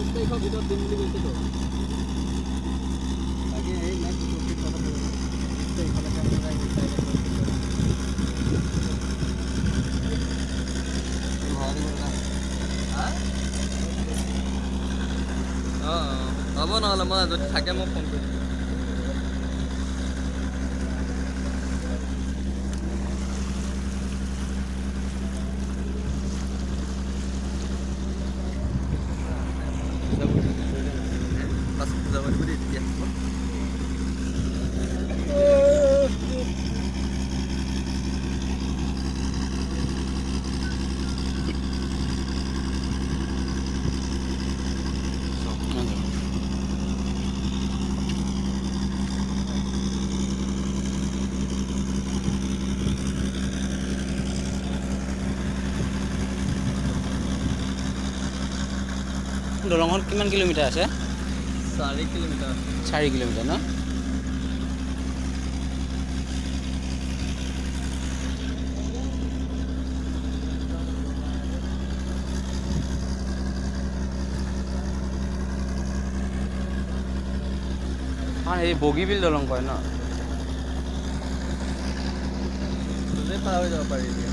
21 তাৰিখৰ ভিতৰত দিম বুলি কৈছেতো। বাকী এই নেক্সট 24 টকা। 20 তাৰিখলৈকে মানে। ভাড়া দিব না। অঁ অঁ, হ'ব নহ'লে, মই যদি থাকে মই ফোন কৰিম। পাছত যাব দিব দেই তেতিয়া। দলংখন কিমান কিলোমিটাৰ আছে? 4 কিলোমিটাৰ। 4 কিলোমিটাৰ ন? এই বগীবিল দলং কয় ন? পাৰ হৈ যাব পাৰি এতিয়া।